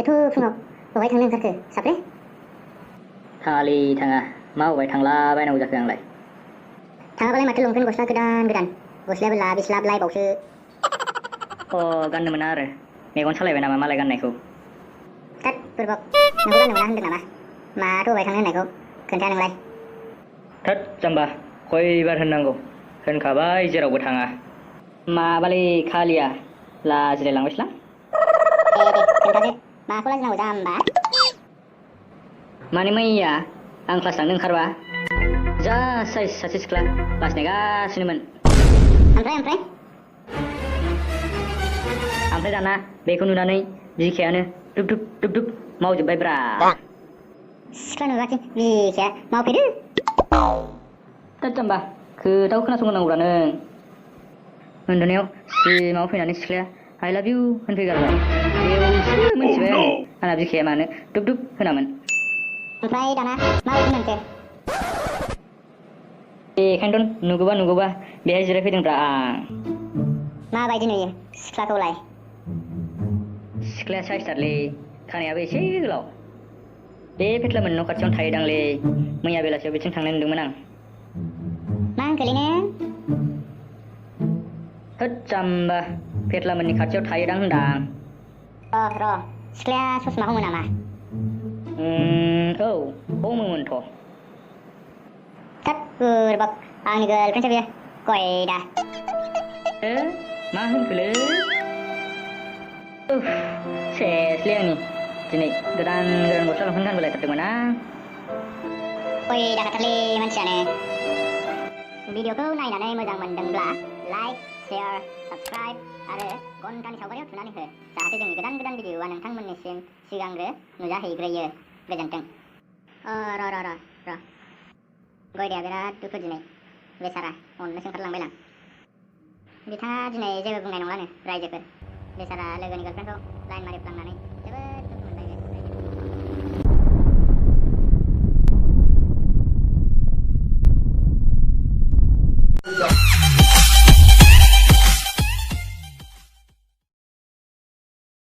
एथ' फुङाव बहाय थांनो ओंखारखो साब्रे? थाङालै थाङा मा अबाय थांलाबायनांगौ जाखो आंलाय। थाङाबालाय माथो लंपेन्ट गस्ला गोदान गोदान गस्लायाबो लाबिस्लाब लायबावसो। गाननो मोना आरो मेगन सालायबाय नामा मालाय गाननायखौ। थोद बुरबक नोंखौ गाननो मोना होनदों नामा? माथो अबाय थांनो होननायखौ खोन्थाया नोंलाय। थोद जाम्बा खयबार होननांगौ होनखाबाय जेरावबो थाङा। माबालै खालिया लाजिलायलांबायसोलां। दे खोन्थादो माखौ लाजिनांगौ जाम्बा? माने मैया आं क्लास थांनो ओंखारबा जा साइस सासे सिख्ला क्लास नेगासिनोमोन। ओमफ्राय दाना बेखौ नुनानै बिखायानो दुब दुब दुब दुब मावजोब्बाय ब्रा। सिख्ला नुबाखि बिखाया मावफेरो? थोद जाम्बा खोथाखौ खोनासंग्रोनांगौब्रा नों। उन्दुनायाव सिमाङाव फैनानै सिख्लाया आइ लाभ इउ होनफैगारबाय। बेयावसो मिथिबाय आङो आंना बिखाया मानो दुब दुब होनामोन। ओमफ्राय दाना माबायदि मोनखो? बेखायनोथ' नुगौबा बेहाय जिरायफैदोंब्रा आं। माबायदि नुयो सिख्लाखौलाय? सिख्लाया साइसथारलै खानायाबो एसे गोलाव। बे फेत्लामोननि न' खाथियावनो थायोदांलै मैया बेलासियाव बिथिं थांनाय नुदोंमोन आं। मा होनखोलै नों? होद जाम्बा फेत्लामोननि खाथियाव थायोदां होनदां। र' सिख्लाया ससमा हमो नामा? औ हमोमोनथ'। थोद बुरबक आंनि गार्लफ्रेन्डसो बेयो गयदा। मा होनखोलै? सेसलै आंनि दिनै गोदान गस्ला लंपेन्ट गानबोलायथारदोंमोन आं। गयदा खाथारलै मानसियानो। भिडिअखौ नायनानै मोजां मोनदोंब्ला लाइक, शेयार, साबस्क्राइब आरो घन्टानि सावगारियाव थुनानै हो जाहाथे जोंनि गोदान गोदान भिडिअआ नोंथांमोननिसिम सिगांग्रो नुजाहैग्रोयो। गोजोन्थों। र' गयदाया बिराद दुखु दिनै बेसारा अननोसो ओंखारलांबायलां। बिथाङा दिनै जेबो बुंनाय नंलानो रायजोफोर बेसारा लोगोनि गार्लफ्रेन्डखौ लाइन मारिफ्लांनानै